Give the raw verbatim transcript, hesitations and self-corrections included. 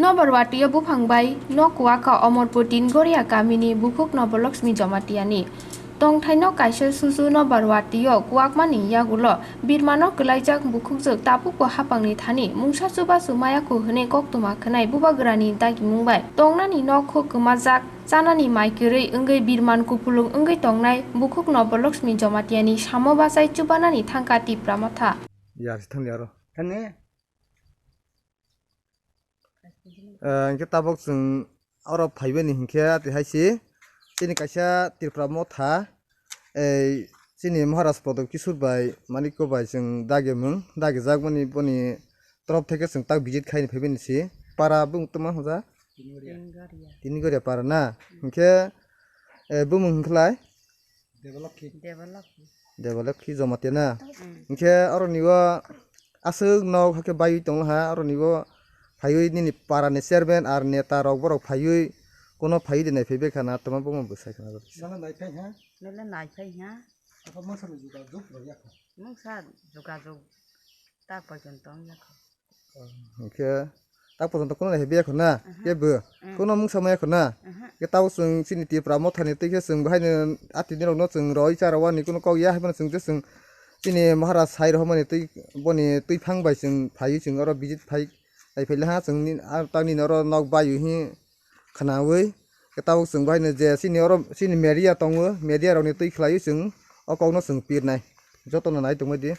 Nobarwatio buphang bai nok kuwaka Omorpur Tingoria kamini bukhuk Nobolokshmi Jamatiani. Tongthaino kaisa susu Nobarwatio kuwakmani yagulo birmano kwlaijak bukhukjwk tabukbo hapangni thani mungsa chubachu mayakhu hwnwi koktwma khwnai bubagrani dagimung bai tongnani nok huk kwmajak, chanani mai kwrwi wngwi birman kupulung wngwi tongnai bukhuk Nobolokshmi Jamatiani samo bachai chubanani thangkha Tipra Motha. Yar si thang yaro. Thani. Eh, hingke tabok chwng oro phaibani hingke ati hai se chini kaisa Tripura Motha, eh, chini Maharaj Prodop Kishore bai Manikya bai chwng dagi mung, dagi jakmani boni torop theke chwng tak visit khaini phaibani se. Para bung tongma hwnjak? Tingoria. Tingoria para na? Hingke, eh, bumung hingkhlai? Debalokhi. Debalokhi. Debalokhi Jamatia na? Mm. Hingke oro nigo aswk nok hake baywi tonglaha, oro nigo phaiwi nini para ni chairman ar neta rok borok phaiwi kono phaiwi de naiphai bekha na tongma bumung bwsai khna. Nala naiphai ha? Nala naiphai ha? Apa masa ni juga juk rok yakho? Mungsa juga juk tak pai tong yakho. Hingke tak pojonto kono naiphai biyakho na, kebo kono mungsa mayakho na. Hingke tabok chwng chini Tripura Mothani twi khe chwng bahaino atini rokno chwng roi cha rwani kono kok ya, haiphano chwng je chwng chini Maharaj sai rohormani twi, boni twiphang bai chwng phaiwi chwng oro visit phai, phai phai laha chwng ni, a, tak nini oro nok bayu hi khwnawi. Khe tabok chwng bahaino je chini oro chini media tongo, media rokni twi khlaiwi chwng o kokno chwng pirnai. Jotono nai tongbai di.